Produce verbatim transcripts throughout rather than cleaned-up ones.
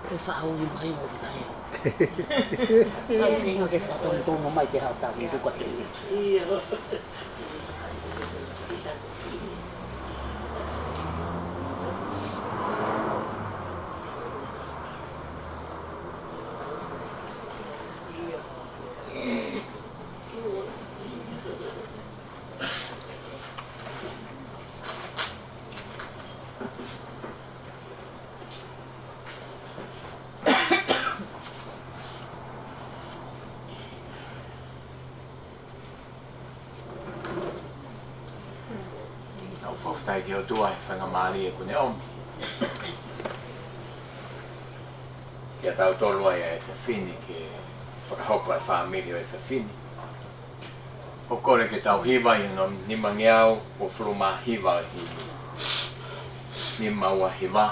Ke faʻa ui mai mo fika e. Ka ui mai ke faʻa tonu tonu mai ke hau tau ni tuka te. Tau fakafetaʻi ki he ʻOtua he faingamālie kuo ne ʻomi kiate kitautolu ʻa e efiafi ni ke fakahoko e fāmili ʻo e efiafi ni. ʻOku kole ke tau hiva ʻi hono nimangeau uofulu mā hiva ʻi he nima ua hiva.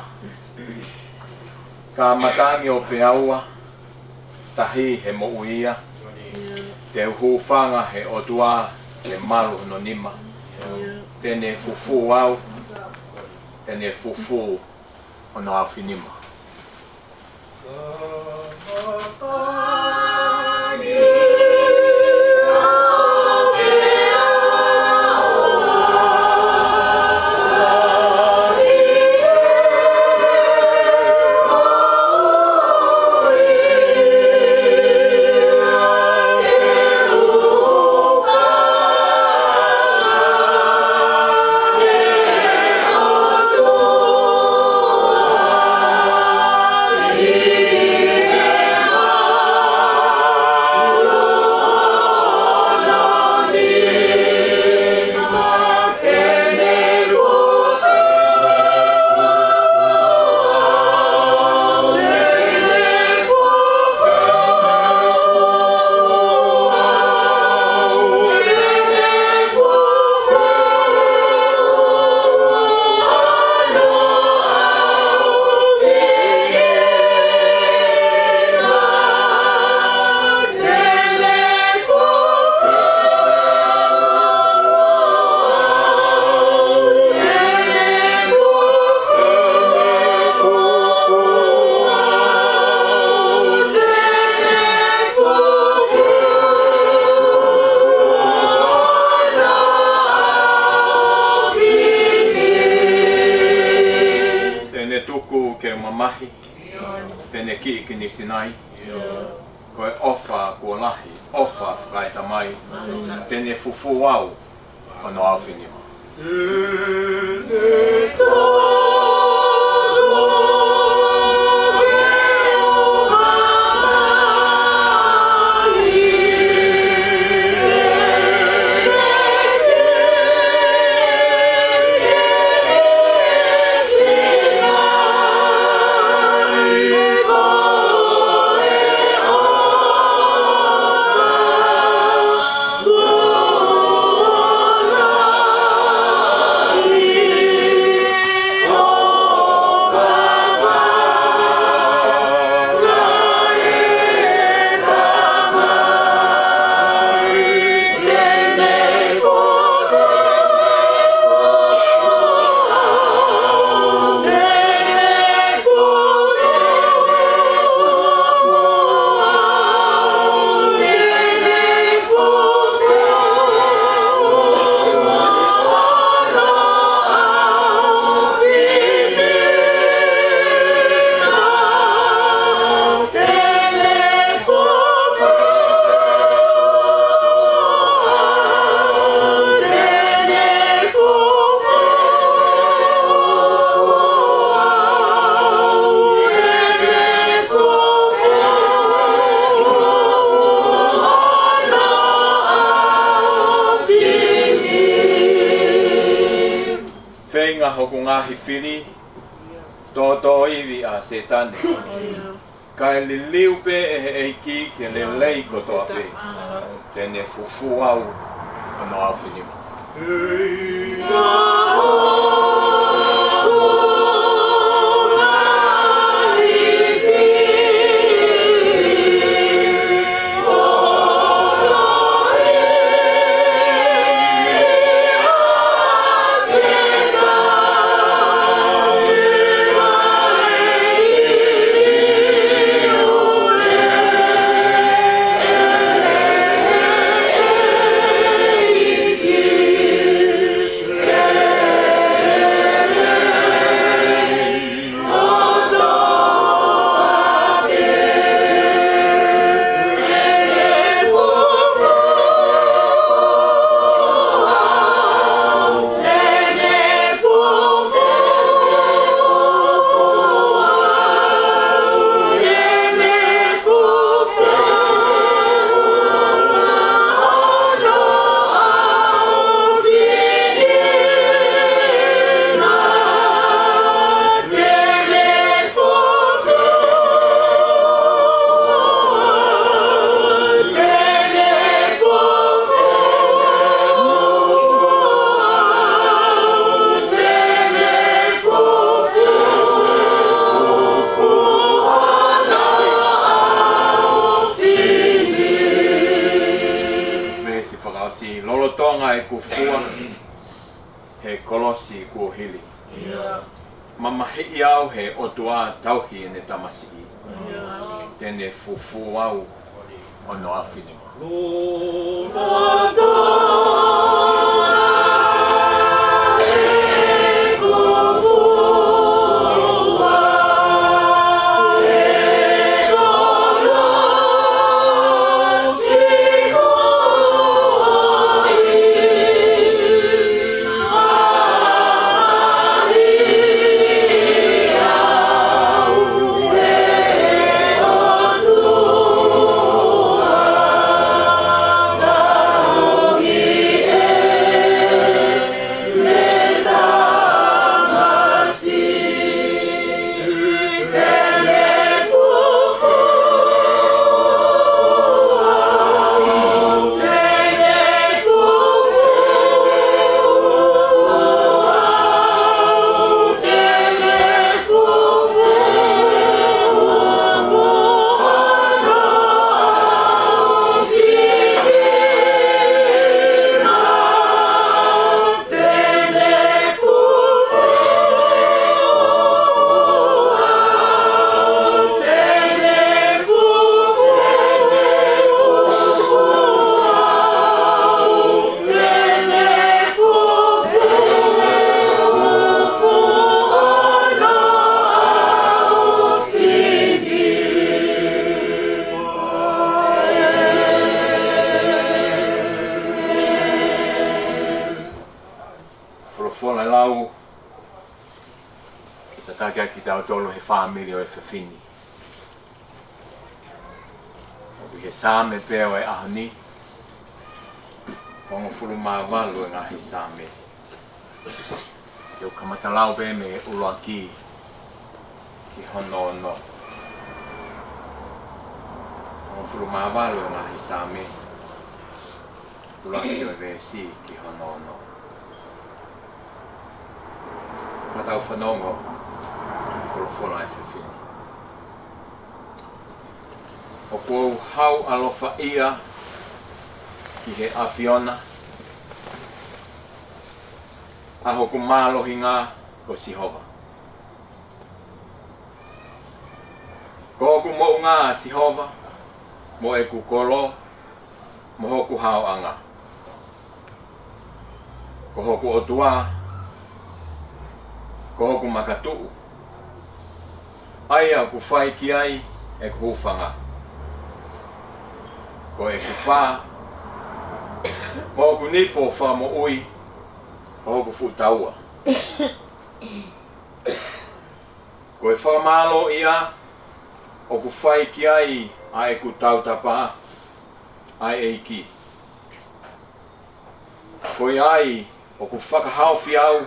Ka matangi ʻo peaua, tahi he moʻui ia. Te u hūfanga he ʻOtua, te malu hono nima. Te ne fufū au, te ne fufū hono aofinima. Te ne tuku ke mamahi, te ne kiʻi kinisinai. Ko e ʻofa kuo lahi, ʻofa fakaetamai, te ne fufū au hono aofinima. Feinga hoku ngaahi fili, tōtōivi ʻa Sētane. Kae liliu pē ʻe he ʻEiki ki he lelei kotoa pē. Te ne fufū au hono ʻaofinima. Veesi fakaʻosi, lolotonga ʻeku fua he kolosi kuo hili. Mamahiʻi au he ʻOtua tauhi ʻene tamasiʻi. Te ne fufū au hono ʻaofinima. Folofola lau ke tataki ʻaki kitautolu he fāmili ʻo e efiafi ni. ʻOku ʻi he Saame pē ʻo e ʻaho ni, hongofulu mā valu e ngaahi Saame. Te u kamata lau pē mei he ʻuluaki ki hono ono. Hongofulu mā valu e ngaahi Saame, ʻuluaki ʻo e veesi ki hono ono. Ka tau fanongo ki he folofola ʻa e efiafi ni. ʻOku ou hau ʻaloʻofa ia ki he ʻAfiona, ʻa hoku mālohinga ko Sihova. Ko hoku moʻunga ʻa Sihova, mo ʻeku kolo, mo hoku haoʻanga. Ko hoku ʻOtua, ko hoku makatuʻu, ʻa ia ʻoku fai ki ai ʻeku hūfanga. Ko ʻeku pā, mo hoku nifo fakamoʻui, ko hoku fuʻu taua. Ko e fakamālō ia ʻoku fai ki ai ʻa ʻeku tautapa, ʻa e ʻEiki. Ko ia ai ʻoku fakahaofi au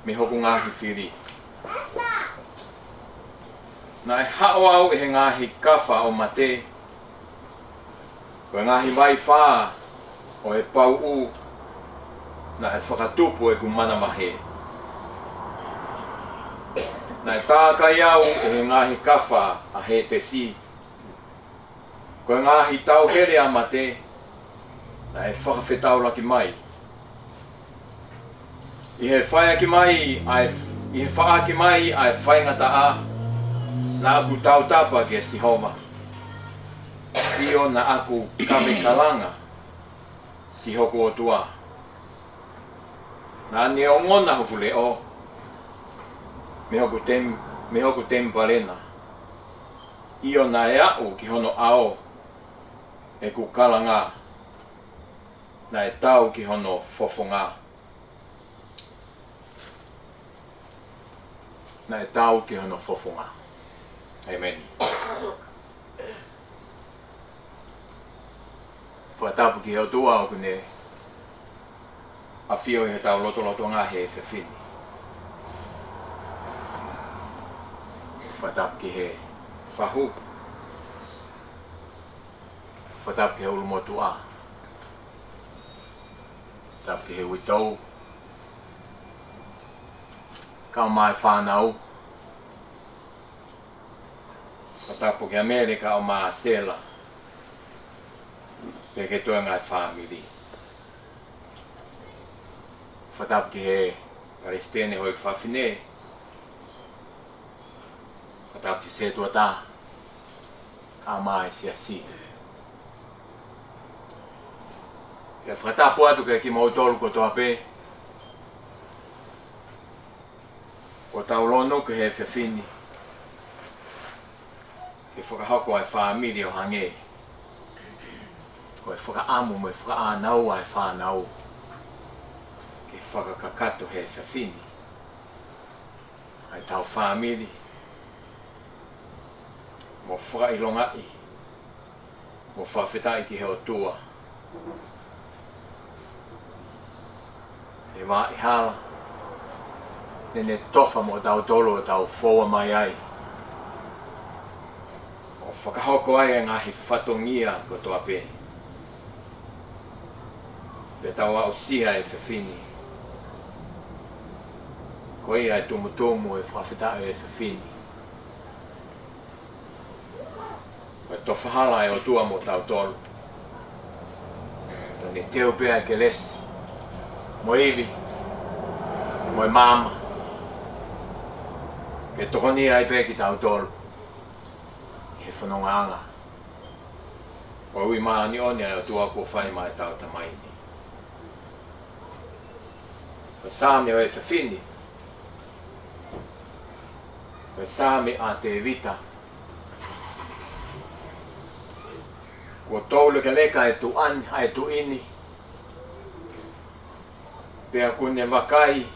mei hoku ngaahi fili. Naʻe haʻu au ʻi he ngaahi kafa ʻo mate, ko e ngaahi vaifā ʻo e pauʻu naʻe fakatupu ʻeku manavahē. Naʻe tākai au ʻi he ngaahi kafa ʻa Hētesi, ko e ngaahi tauhele ʻa mate naʻe fakafetaulaki mai. ʻI he faʻaki mai ʻa e, ʻi he faʻaki mai ʻa e faingataʻa, naʻa ku tautapa kia Sihova, ʻio naʻa ku kave kalanga ki hoku ʻOtua. Naʻa ne ongona hoku leʻo mei hoku tem-, mei hoku temipale na, ʻio naʻe aʻu ki hono ʻao ʻeku kalanga, naʻe tau ki hono fofonga. Naʻe tau ki hono fofonga. ʻEmeni. Fakatapu ki he ʻOtua ʻoku ne ʻafio ʻi hotau lotolotonga he efiafi ni. Fakatapu ki he fahu. Fakatapu ki he ʻulumotuʻa. Fakatapu ki he uitou. Kau mai fānau. Fakatapu ki ʻAmelika ʻo Māsela, pea ki he toenga e fāmili. Fakatapu ki he palesiteni ʻo e fafine. Fakatapu ki he sētuata, kae ʻumaʻā e siasi. Pea fakatapu atu kiate kimoutolu kotoa pē kuo tau lonu ki he efiafi ni, ke fakahoko ʻa e fāmili ʻo hangē ko e fakaʻamu mo e fakaʻānaua ʻa e fānau, ke fakakakato he efiafi ni ʻa ʻetau fāmili, mo fakaʻilongaʻi mo fakafetaʻi ki he ʻOtua he vaʻa hala naʻa ne tofa mo tautolu ʻo tau foua mai ai, ʻo fakahoko ai e ngaahi fatongia kotoa pē te tau aʻusia he efiafi ni. Ko ia e tumutumu e fakafetaʻi he efiafi ni, ko e tofa hala ʻa e ʻOtua mo tautolu. Naʻa ne teu pē ʻa e kelesi mo e ivi mo e maama, ke tokoni ai pē kitautolu ʻi he fonongaʻanga ʻo e ui māʻoniʻoni ʻa e ʻOtua kuo fai maʻa ʻetau Tamai ni. Ko e Saame ʻo e efiafi ni, ko e Saame ʻa Tēvita. Kuo toulekeleka e tuʻa ni, ʻa e tuʻi ni, pea kuo ne vakai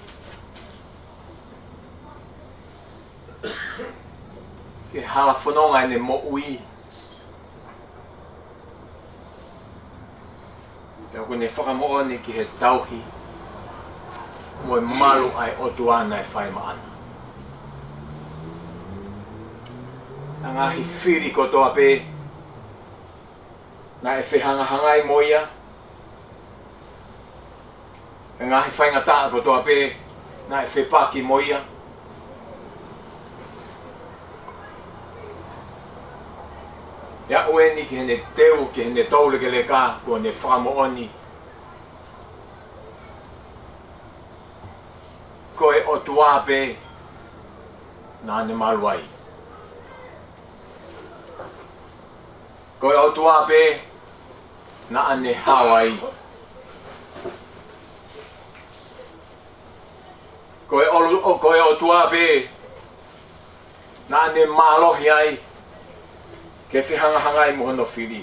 ki he hala fononga ʻene moʻui, pea kuo ne fakamoʻoni ki he tauhi mo e malu ʻa e ʻOtua naʻe fai maʻana. ʻA e ngaahi fili kotoa pē naʻe fehangahangai mo ia, ʻa e ngaahi faingataʻa kotoa pē naʻe fepaki mo ia, ʻo aʻu eni ki heʻene teu, ki heʻene toulekeleka, kuo ne fakamoʻoni ko e ʻOtua pē naʻa ne malu ai. Ko e ʻOtua pē naʻa ne hao ai. Ko e ʻOlu-, ʻo, ko e ʻOtua pē naʻa ne mālohi ai ke fehangahangai mo hono fili.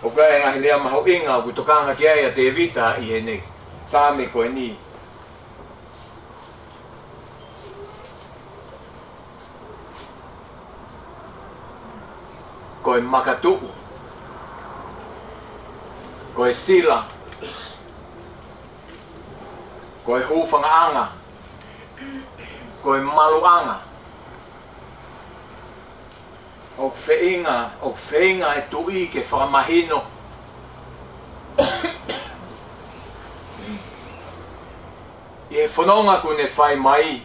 ʻOku ʻi ai e ngaahi lea mahuʻinga ʻoku tokanga ki ai ʻa Tēvita ʻi heʻene Saame ko eni. Ko e makatuʻu, ko e sila, Ko e hūfangaʻanga, ko e maluʻanga, ʻoku feinga, ʻoku feinga e tuʻi ke fakamahino ʻi he fononga kuo ne fai mai,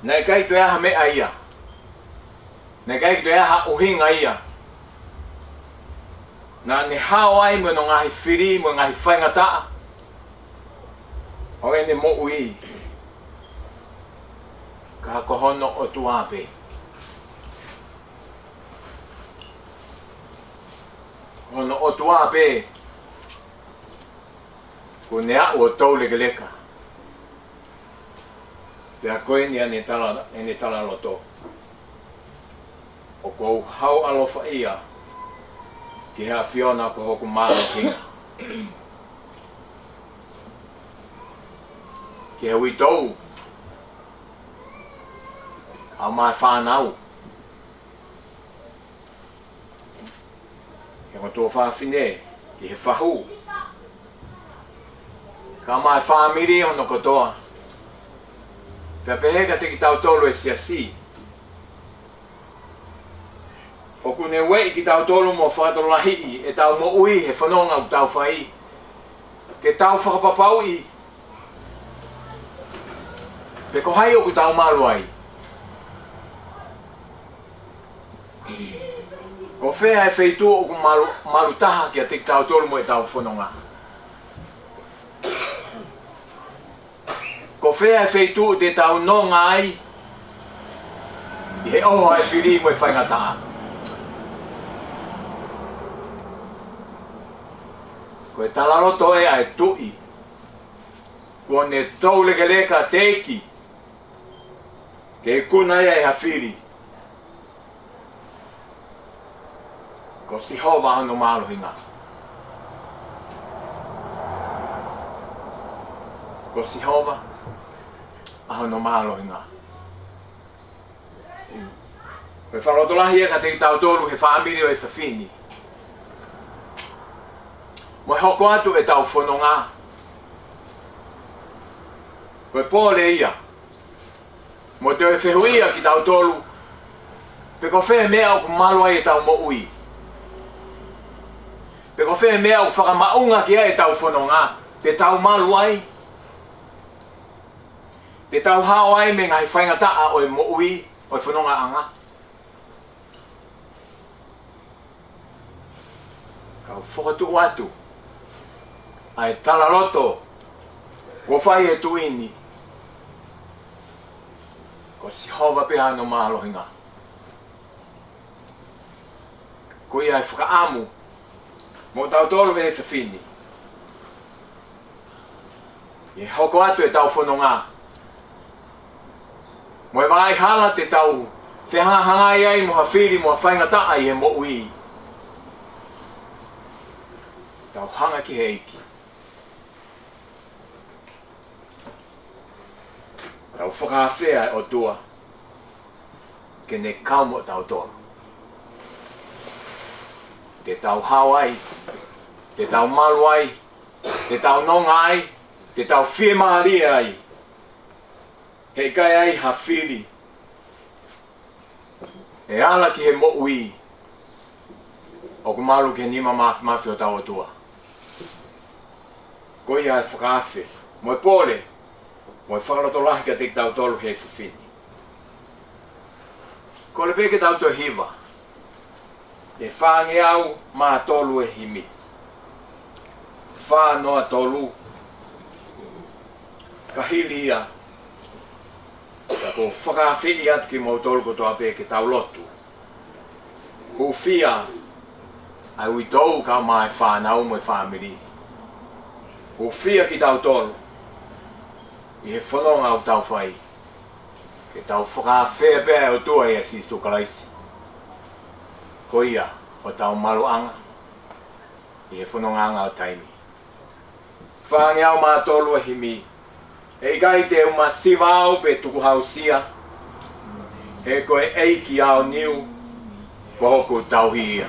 naʻe ʻikai toe ʻi ai ha meʻa ia, naʻe ʻikai toe ʻi ai ha ʻuhinga ia naʻa ne hao ai mo hono ngaahi fili mo e ngaahi faingataʻa ʻo ʻene moʻui, ka ko hono ʻOtua pē. Hono ʻOtua pē kuo ne aʻu ʻo toulekeleka. Pea ko eni ʻene tala, ʻene talaloto: ʻOku ou hau ʻaloʻofa ia ki he ʻAfiona ko hoku mālohinga, ki he uitou ʻa ʻemau fānau, ki he tuofāfine, ki he fahu, ki heʻemau fāmili hono kotoa, pea pehē kiate kitautolu e siasi. ʻOku ne ueʻi kitautolu mo fakatokolahiʻi ʻetau moʻui he fononga ʻoku tau fai, ke tau fakapapauʻi pe ko hai ʻoku tau malu ai. Ko fē ʻa e feituʻu ʻoku malu, malu taha kiate kitautolu mo ʻetau fononga? Ko fē ʻa e feituʻu te tau nonga ai ʻi he ʻoho ʻa e fili mo e faingataʻa? Ko e talaloto ē ʻa e tuʻi kuo ne toulekeleka teʻeki ke ikuna ia ʻe ha fili. Ko Sihova ʻa hono mālohinga. Ko Sihova ʻa hono mālohinga. Ko e fakalotolahi ia kiate kitautolu he fāmili ʻo e efiafi ni, mo e hoko atu ʻetau fononga. Ko e pole ia mo toe fehuʻia kitautolu pe ko fē meʻa ʻoku malu ai ʻetau moʻui, pe ko fē meʻa ʻoku fakamaʻunga ki ai ʻetau fononga, te tau malu ai, te tau hao ai mei he ngaahi faingataʻa ʻo e moʻui ʻo e fonongaʻanga. Kau fokotuʻu atu ʻa e talaloto kuo fai ʻe he tuʻi ni: Ko Sihova pē ʻa hono mālohinga. Ko ia e fakaʻamu mo kitautolu he efiafi ni, ʻi he hoko atu ʻetau fononga, mo e vaʻa hala te tau fehangahangai ai mo ha fili mo ha faingataʻa ʻi he moʻui, tau hanga ki he ʻEiki. Tau fakaafeʻi ʻa e ʻOtua ke ne kau mo kitautolu. Te tau hao ai, te tau malu ai, te tau nonga ai, te tau fiemālie ai. He ʻikai ai ha fili ʻe ala ki he moʻui ʻoku malu ki he nima mafimafi ʻo hotau ʻOtua. Ko ia e fakaafe mo e pole mo e fakalotolahi kiate kitautolu he efiafi ni. Kole pē ke tau toe hiva e fāngeau mā tolu e himi. Fā noa tolu. Ka hili ia, ka ʻoku ou fakaafeʻi atu kimoutolu kotoa pē ke tau lotu. Hūfia ʻa e uitou kae ʻumaʻā e fānau mo e fāmili. Hūfia kitautolu ʻi he fononga ʻoku tau fai, ke tau fakaafeʻi pē ʻa e ʻOtua ʻia Sīsū Kalaisi. Ko ia hotau maluʻanga ʻi he fonongaʻanga ʻo taimi. Fāngeau mā tolu e himi. ʻE ʻikai te u masiva au pe tukuhausia, he ko e ʻEiki ʻaoniu, ko hoku tauhi ia.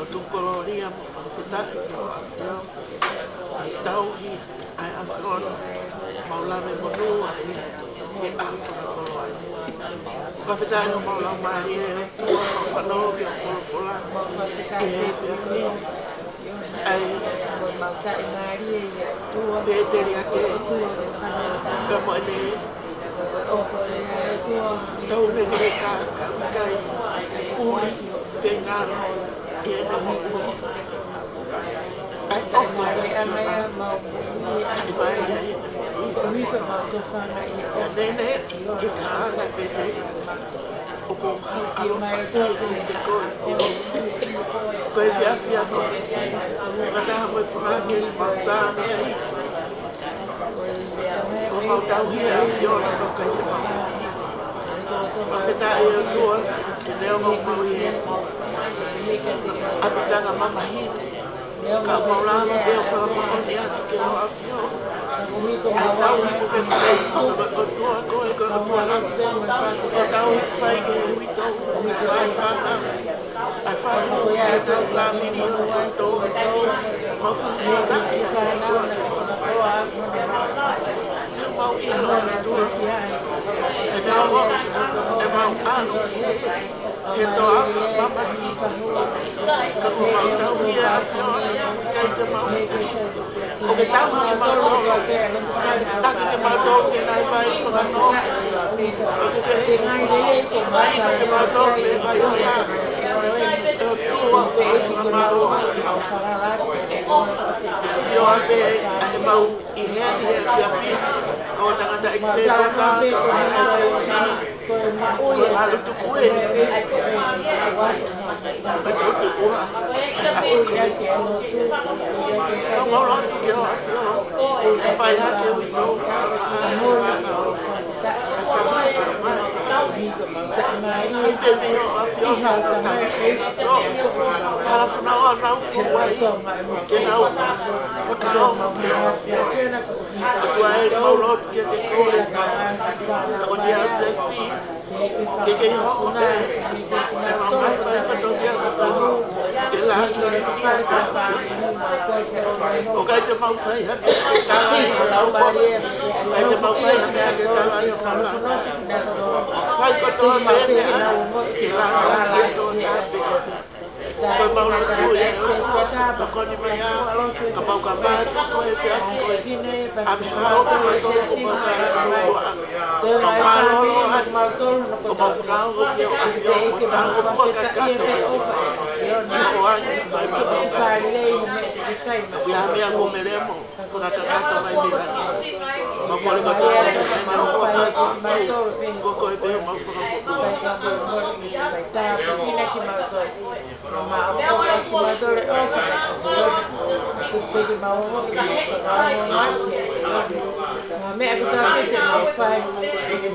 Mau tuku kolōlia mo fakafetaʻi ki he ʻAfio. ʻA e tauhi ʻa e ʻAfiona. Mau lave monū ai ki he ʻAfiona koloa. Fakafetaʻi ʻoku mau laumālie ʻOtua, mau fanongo ki hoʻo folofola. ʻI he efiafi ni. ʻA e Taʻemālie ʻa e ʻOtua. Pēteli ake. ʻOtua ʻo e tangata. Ka mo ʻene. ʻOfa ʻa e ʻOtua. Tau me ke ka, ka, ka, ʻuli, pe ngalo, ʻi heʻene moʻui. ʻAi ʻofa ʻa e ʻOtua. Taʻemālie ʻa e. Ka nene, ke ka anga pēteli. ʻOku ou ʻaloʻofa atu kiate koe Silo. Ko e efiafi ni, fakataha mo e punake ʻi Mausaame ai. ʻOku mau tauhi ʻa e ʻAfiona ʻoku ʻikai te mau. Fakafetaʻi ʻe ʻOtua, ʻi he leʻo mau mau ʻi he ʻapitanga mamahi ni. Ka mau lava pē ʻo fakamoʻoni atu ki hoʻo ʻAfio. ʻA e tauhi kuo ke fai, ko e ʻOtua koe, ko e ʻOtua lava. ʻA e tauhi fai ki he uitou, ʻa e fānau, ʻa e fānau, ʻa e fāmili ʻo kitautolu. Mau fakafetaʻi ʻa e ʻOtua. He mau ʻilo ʻa e ʻOtua. He mau, he mau ʻalu ki he he toafa mamahi. Ka kuo mau tauhi ʻa e ʻAfiona, ʻikai te mau. ʻOku ke tauhi kimautolu. Taki kimautolu ke nau ʻi ai e fakanoa. ʻOku ke ʻai kimautolu ke ʻi ai e ʻOtua ʻo e fakamālō. ʻAfio ʻa e mau ʻi heni he efiafi ni, ʻo tangataʻeiki setuata, ʻo e S S C, ʻo e ʻalu tuku ē. ʻO tuku ā. ʻOku mau lotu ki hoʻo ʻAfio, ʻo fai hake uitou, ʻa e fānau. Fai pē mei hoʻo ʻAfio, ʻa e fānau. Hala fānau ʻa nau fuai, ke nau fakalotu ki hoʻo ʻAfio. ʻOtua ē, mau lotu kiate koe, ʻa e S S C, ke ke hoko pē, ʻe mau ngaahi fai fatongia kotoa, ke laki, ʻoku ʻikai te mau fai ha meʻa ke tala ai honau, ʻoku ʻikai te mau fai ha meʻa ke tala ai honau. Fai kotoa pē meʻa, ke laki, ke laki. Ko e mau lotu ē, tokoni mai ā, ka mau ka mātuku he efiafi ko ē. ʻA e hao ka mātuku ko e mau ka mātuku. Ko e mau mālōlō atu, ko e mau fakahoko ki hoʻo ʻAfio, ko e mau fuakakaka. Ko e ʻoange, fai mau ka. Ko e hā e meʻa kuo melemo. Fakakakato mai mei langi. Mau kole kotoa e mau fakasi. Ko koe pē mau fakamoʻui. Meʻa kotoa pē te mau fai,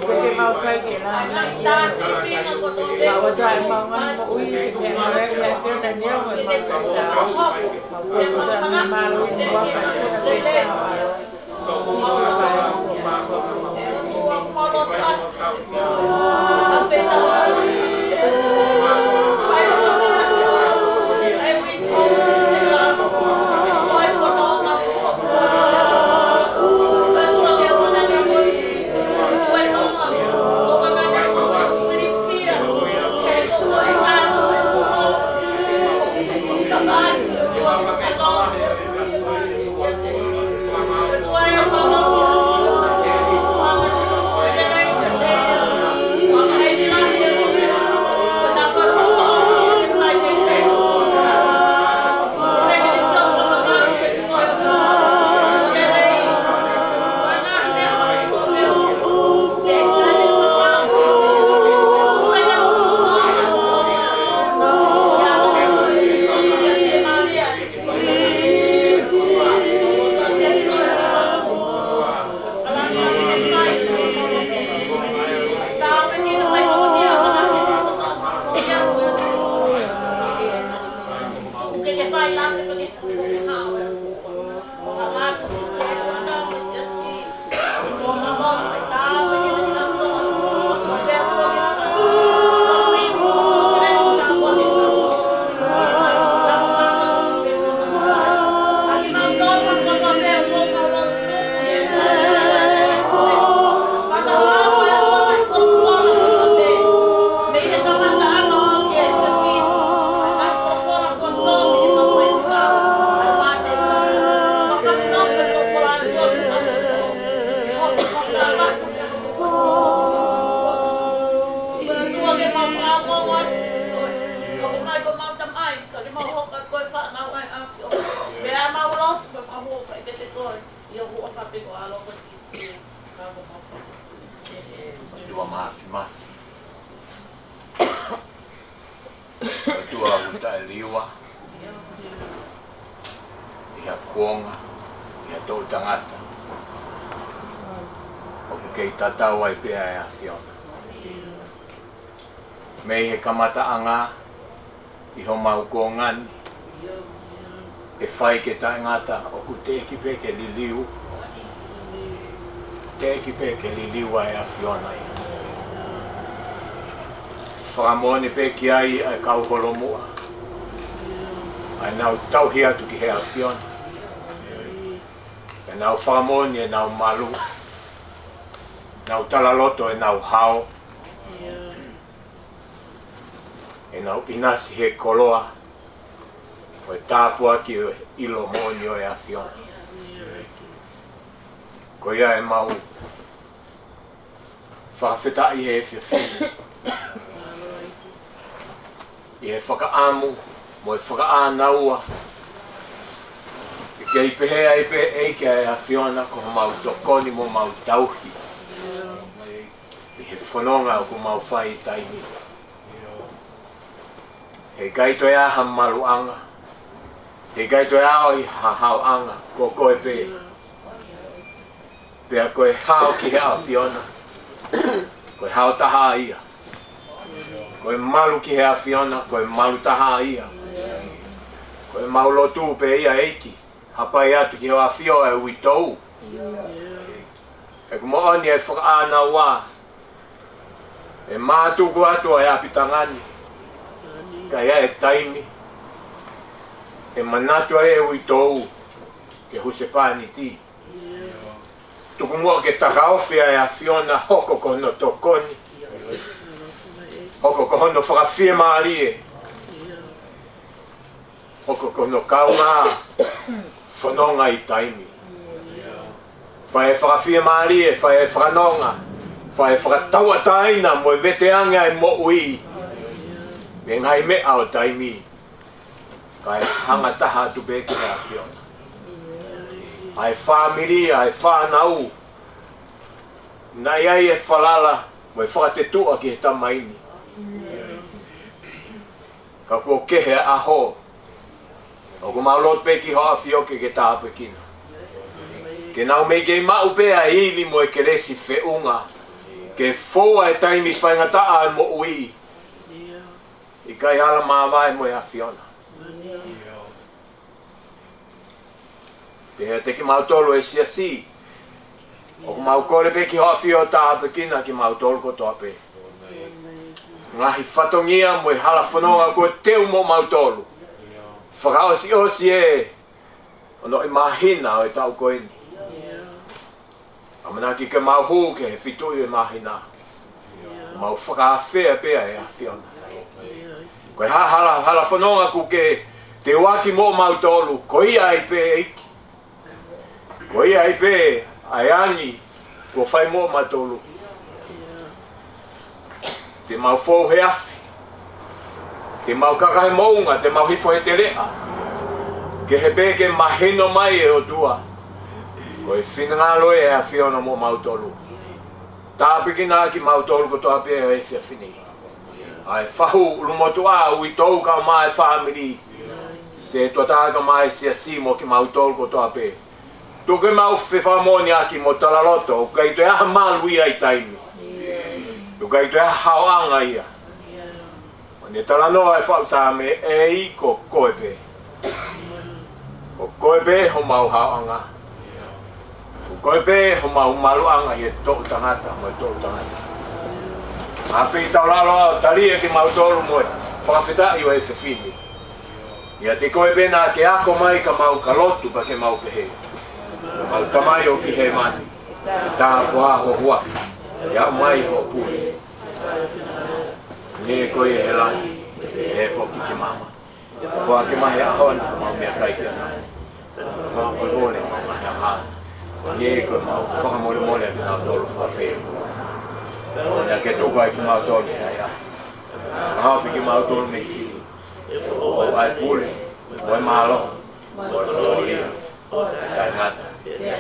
te mau fai ke langilangiʻi. Mau ʻoatu ʻemau ngaahi moʻui, ke meʻa mai ke ʻAfiona neongo ʻemau kaitā. ʻOtua Māfimafi. ʻOtua ʻoku taʻeliua ʻi ha kuonga, ʻi ha toʻu tangata ʻoku kei tatau ai pē ʻa e ʻAfiona. Mei he kamataʻanga ʻi homau kuonga ni, ʻe fai ke taʻengata, ʻoku teʻeki pē ke liliu, teʻeki pē ke liliu ʻa e ʻAfiona ia. Fakamoʻoni pē ki ai ʻa e kau holomuʻa, ʻa ʻenau tauhi atu ki he ʻAfiona, ʻenau fakamoʻoni ʻenau malu, ʻenau talaloto ʻenau hao, ʻenau ʻinasi he koloa ʻo e tāpuaki ʻo e ʻilo moʻoni ʻo e ʻAfiona. Ko ia ʻemau fakafetaʻi he efiafi ni, ʻi he fakaʻamu mo e fakaʻānaua, ʻe kei pehē ai pē ʻEiki ʻa e ʻAfiona ko homau tokoni mo homau tauhi ʻi he fononga ʻoku mau fai ʻi taimi ni. Heʻikai toe ʻi ai ha maluʻanga, heʻikai toe ʻi ai ha haoʻanga, ko koe pē. Pea ko e hao ki he ʻAfiona, ko e hao taha ia. Ko e malu ki he ʻAfiona, ko e malu taha ia. Ko ʻemau lotu pē ia, ʻEiki, hapai atu ki hoʻo ʻAfio ʻa e uitou. ʻOku moʻoni e fakaʻānaua, ʻe mātuku atu ʻa e ʻapitanga ni, ka ʻi ai e taimi ʻe manatu ai e uitou ki he husepāniti. Tuku muʻa ke takaofi ʻa e ʻAfiona, hoko ko hono tokoni, hoko ko hono fakafiemālie, hoko ko hono kaungā fononga ʻi taimi. Fai e fakafiemālie, fai e fakanonga, fai e fakatauʻatāina mo e veteange ʻa e moʻui mei he ngaahi meʻa ʻo taimi, kae hanga taha atu pē ki he ʻAfiona. ʻA e fāmili, ʻa e fānau, naʻe ʻi ai e falala mo e fakatetuʻa ki he tamai ni, ka kuo kehe ʻa e ʻaho. ʻOku mau lotu pē ki hoʻo ʻAfio ke ke tāpuekina, ke nau mei kei maʻu pē ʻa e ivi mo e kelesi feʻunga ke foua e taimi faingataʻa ʻa e moʻui, ʻikai ala māvae mo e ʻAfiona. Pea ʻiate kimautolu e siasi, ʻoku mau kole pē ki hoʻo ʻAfio tāpuekina kimautolu kotoa pē. Ngaahi fatongia mo e hala fononga kuo teu moʻomautolu, fakaʻosiʻosi e onoʻi māhina ʻo e taʻu ko eni. ʻAmanaki ke mau hū ki he fitu ʻi he māhina, mau fakaafeʻi pē ʻa e ʻAfiona. Ko e hā hala, hala fononga kuo ke teuaki moʻomautolu, ko ia ai pē ʻEiki. Ko ia ai pē ʻa e angi kuo fai moʻomautolu. Te mau fou he afi, te mau kaka he moʻunga, te mau hifo he teleʻa, kehe pē ke mahino mai, ʻe ʻOtua, ko e finangalo ʻo e ʻAfiona moʻomautolu. Tāpuekina kimautolu kotoa pē he efiafi ni, ʻa e fahu, ʻulumotuʻa, uitou kae ʻumaʻā e fāmili, setuata kae ʻumaʻā e siasi mo kimautolu kotoa pē. Tuku ke mau fefakamoʻoniʻaki mo talaloto, ʻoku ʻikai toe ʻi ai ha malu ia ʻi taimi, ʻoku ʻikai toe ʻi ai ha haoʻanga ia. ʻOku ne talanoa e faʻu Saame, ʻEiki, ko koe pē. Ko koe pē homau haoʻanga, ko koe pē homau maluʻanga ʻi he toʻu tangata mo e toʻu tangata. Afeʻi taulalo ʻo tali ʻa kimautolu mo e fakafetaʻi ʻo e efiafi ni. ʻIate koe pē naʻa ke ako mai ka mau ka lotu pea ke mau pehē: Ko ʻemau Tamai ʻoku ʻi hēvani, ke tāpuhā ho huafa, ke aʻu mai hoʻo pule, ke hangē ko ia ʻi he langi, ke hangē foki ki māmani. Foaki mai he ʻaho ni haʻamau meʻakai ki ʻanai. Fakamolemole ʻemau ngaahi angahala, hangē ko ʻemau fakamolemole ʻa kinautolu fua pē. ʻOua naʻa ke tuku ai kimautolu ki he ʻahiʻahi, ka ke fakahaofi kimautolu mei he fili. He ko hoʻo ʻa e pule, mo e mālohi, mo e kolōlia, ʻo taʻengata.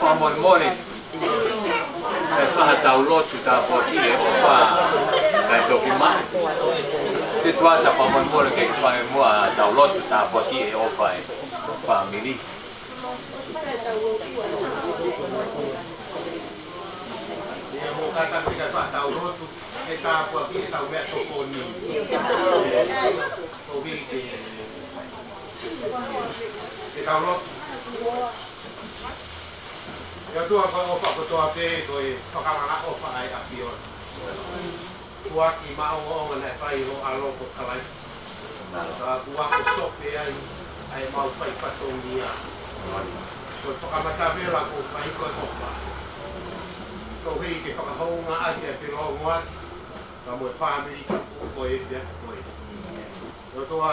Fakamolemole, kae fai haʻatau lotu tāpuakiʻi e ʻofa, kae toki maʻu. Sētuata, fakamolemole ke fai muʻa haʻatau lotu tāpuakiʻi e ʻofa e fāmili. Ia mo kātaki kae fai haʻatau lotu, ke tāpuakiʻi ʻetau meʻatokoni. Koeʻuhi ke, ke tau lotu. ʻE ʻOtua, ko e ʻofa kotoa pē ko e fakalakalaka ʻofa ʻa e ʻAfiona. Kuo ʻosi maʻu ʻa e ongoongo naʻe fai ʻe ho ʻAlo ko Kalaisi. Ka kuo ʻosi sope ai ʻa e mau fai fatongia. Ko e fakamatavela kuo fai ko e ʻofa. Koeʻuhi ke fakahoungaʻaki ʻa e felōngoaki, ka mo e fāmili kuo ʻosi pea ko e. ʻOtua,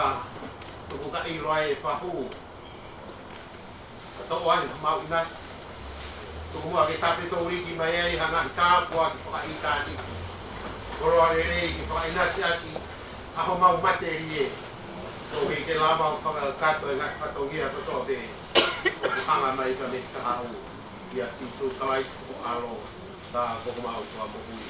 tuku ke ʻilo ai e fahu. Ka toʻo ai ha mau ʻinasi. Tuku muʻa ke tape touliki mai ai ha ngaahi tāpuaki fakaʻitāniti. Koloa lelei ke fakaʻinasi ʻaki ʻa homau matelie. Koeʻuhi ke lava ʻo fakakakato e ngaahi fatongia kotoa pē ʻoku hanga mai ka mei he kahaʻu. ʻIa Sīsū Kalaisi ko ho ʻAlo, ka ko homau ʻOtua Moʻui.